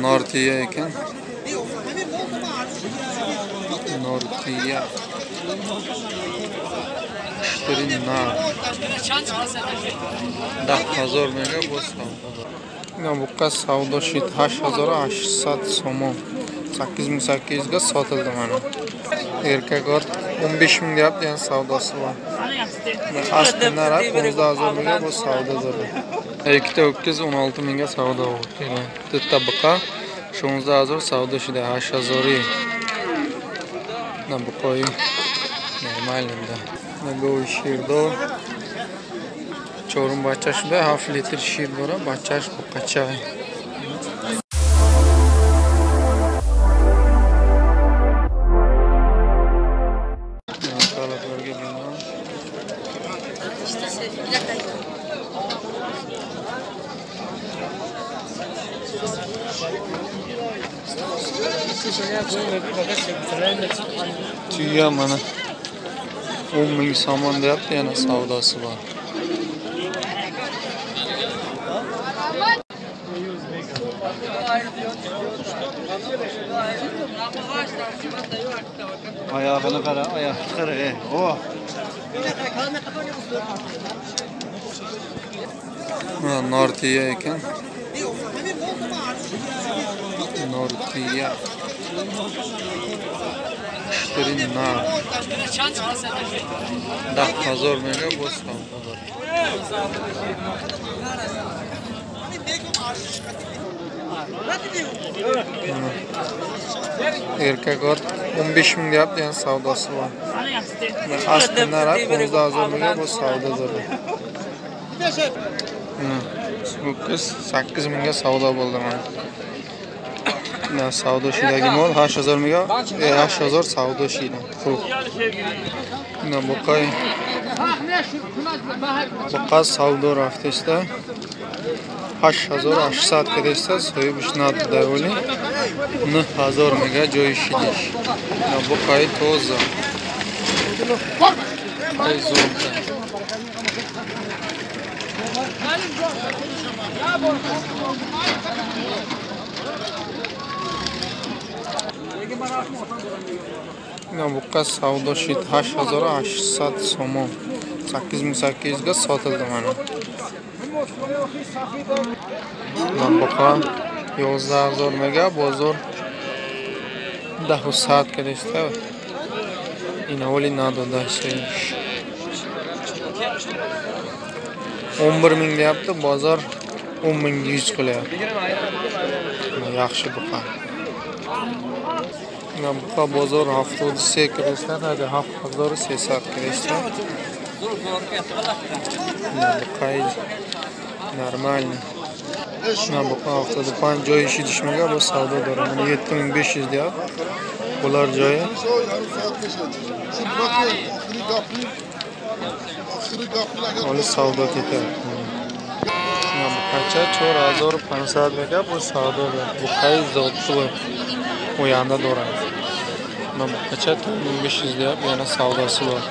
Nortiya ekan. Nortiya. Ishtiri nar. 10,000 mega bu savdo. Ina buqa savdo shit 8,800 somon. 8,800 ga sotildi mana. Erkak ot 15,000 deyapti, yana savdosi bor. Asli narx 15,000 mega bu savdodir. Ikkita ho'kiz 16,000 ga savdo bo'ldi. Bitta buqa 16,000 savdo shida 8,000. Na buqoyi нормально, да. На govi shirdor. Chorum bacha shida 7 litr shir dora, bachash buqacha. Talablarga binoan. Tuya mana 10,000 somon deyapti, yana savdosi bor. Oyog'ini qara, oyog'ini qara, o. Mana Nortiya ekan. Nortiya. Ishtiri nar. 10,000 mega bu savdodir. Erkak ot 15,000 deyapti, yana savdosi bor. Asli narx 15,000 mega bu savdodir. Ho'kiz 8,000 ga savdo bo'ldi mana. Mana savdo shidagi mol 8,000 mega, 8,000 savdo shida. Quruq. Mana buqay. Buqa savdo raftesda 8,800 kedesta so'yib ishnadi davoli 9,000 mega joyi shidish. Mana buqay toza. Ay zo'rda. Ina buqa savdo shit 8,800 somon. 8,800 ga sotildi mana. Mana buqa 11,000 mega bozor 10,100 kedesta. Ina oli nadoda so'yish. 11,000 deyapti, bozor 10,100 qilyapti. Yaxshi buqa. Mana buqa bozor 73 kirishdan, hadi 7300 kirishdan. Buqa нормально. Mana buqa 75 joyi shidishmaga bu savdo dora. Mana 7500 deyapti. Bular joyi. Oli savdo ketyapti. Mana buqacha 4500 mega bu savdo. Buqay zotli. U yonda dora. Mana buqacha 4500 deyapti, yana savdosi bor.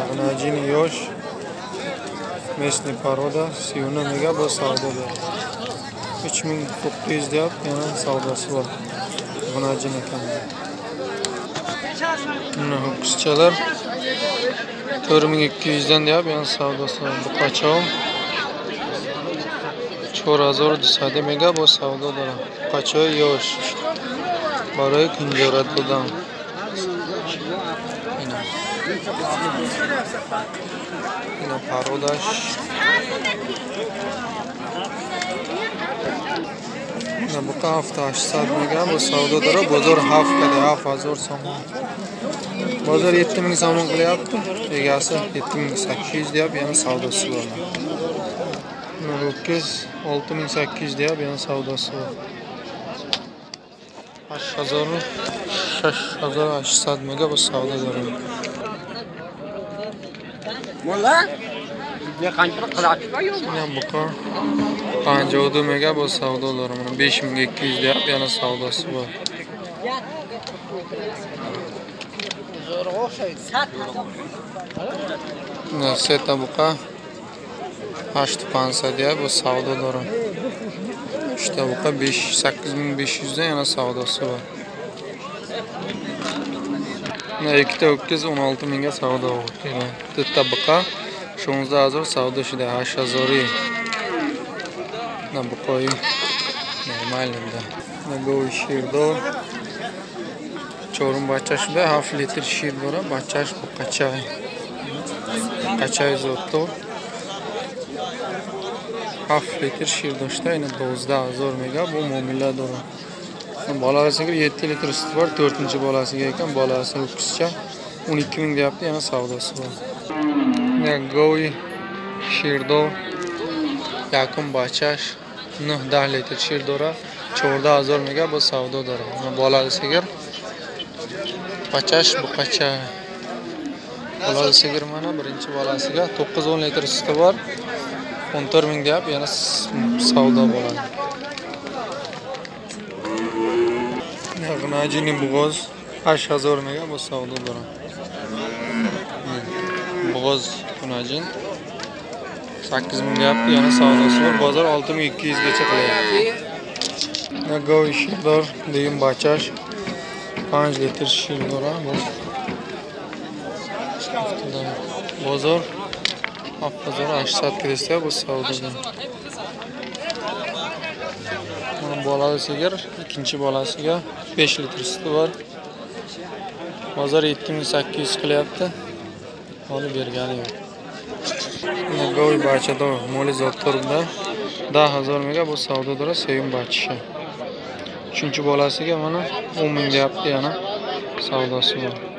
G'unajini yosh местный порода 39 mega bu savdo. 3900 deyapti, yana savdosi bor. G'unajin ekan. Mana ho'kizchalar 4200 dan deyapti, yana savdosi bor. Buqacha 4200 mega bu savdo dora. Buqacha yosh. Baroi kunjorat budan. Ina. Ina parodash. Ina buqa 7800 mega bu savdo dora. Bozor 7 kada 7000 somon. Bozor 7000 somon qilyapti. Egasi 7800 deyapti, yana savdosi bor. Mana ho'kiz 6800 deyapti, yana savdosi bor. 6800 mega bu savdo dora. Molla ne qancha qilasiz yo'qmi? Mana buqa 52 mega bu savdo dora. Mana 5200 deyapti, yana savdosi bor. Zo'rg'a o'xshaydi. Seta buqa 8500 deya bu savdo dora. 3 ta buqa 8500 dan yana savdosi bor. Mana ikkita ho'kiz 16 mingga savdo bo'ldi. Bitta buqa 16000 savdo shida 8000. На buqoyi нормально да. На govi shirdor. Chorum bacha shida 7 litr shir dora, bachash buqachay. Buqachay zotto. 7 litr shir doshda, endi 12000 mega bu muomala dora. Bolasiga 7 litr suti bor, 4-bolasiga ekan, bolasi ho'kizcha 12 ming deyapti, yana savdosi bor. Mana govi shirdor yakun bachash 9-10 litr shir dora, 14000 mega bu savdo dora. Bolasi bachash buqacha. Bolasi mana birinchi bolasiga 9-10 litr suti bor, 14 ming deyapti, yana savdo bo'ladi. G'najini bo'g'oz 8000 mega bu savdo dora. Bo'g'oz g'najin 8 ming deyapti, yana savdosi bor. Bozor 6200 gacha qilyapti. Govi shirdor degan bachash 5 litr shir dora bu. Bozor 7800 kirsa bu savdoda. Mana bolasiga, ikkinchi bolasiga 5 litr suti bor. Bozor 7800 qilyapti. Holi bergani yo'q. Govi bachador moli zottorda 10000 mega bu savdo dora sevim bachishi. Uchinchi bolasiga mana 10 ming deyapti, yana savdosi bor.